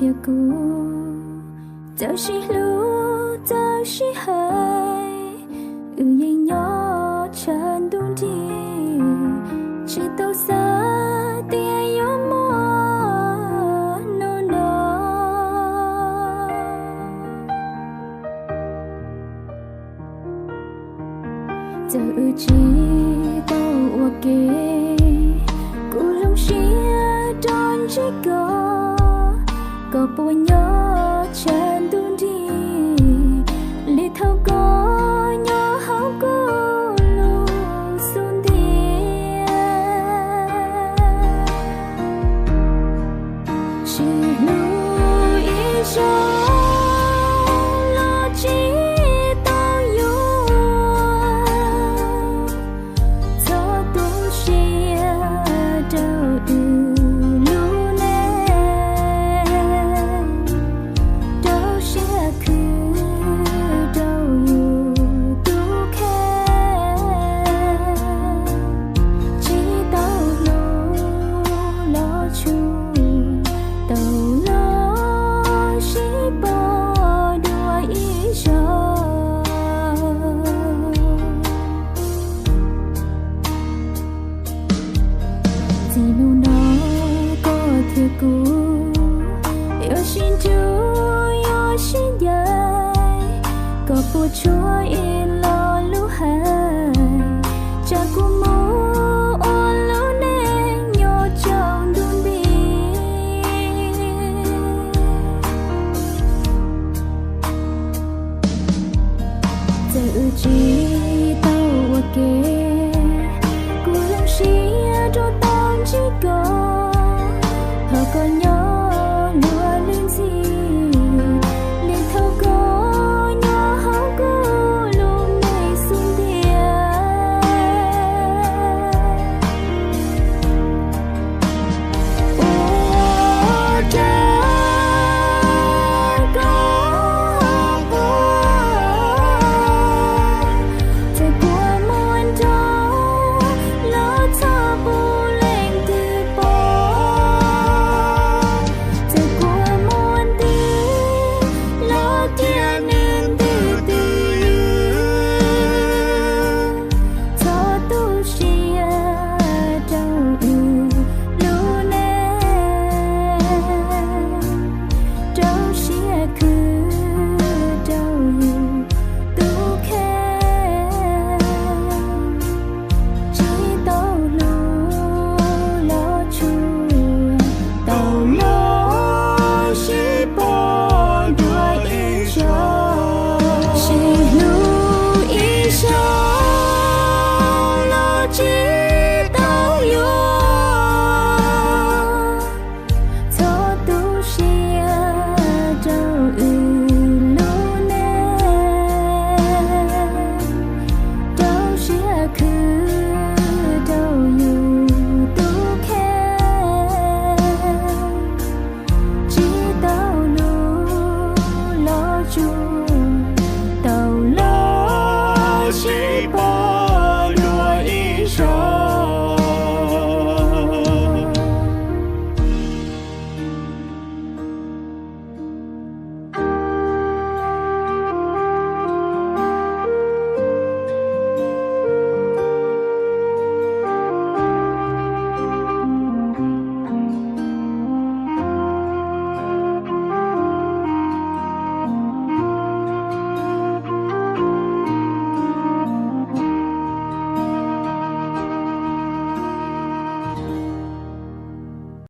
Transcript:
Tiam kuv txawm sib hlub txawm sib hais, wb yeej nyob tshav ntuj nrig, tsis tau xav tias yuav muaj hnub no. Txawm wb tsis tau ua ke, kuv zoo siab rau ntsib koj, koj puas nyob tshav ntuj nrig li thaum koj nyob hauv kuv lub xub ntiag. Sib hlub ib zaug los tsis tau yuav, txhob tu siab rau wb lub neej, rau siab khwv rau yus tus kheej, tsis tau hlub los tshua, tau los sib pom dua ib zaug. Txij hnub no koj thiab kuv yuav sib ntsib yuav sib ncaim, koj puas tshua ib lo lus hais, tsam kuv mus ua lub neej nyob tshav ntuj nrig. Txawm wb tsis tau ua ke, kuv zoo siab rau tau ntsib koj,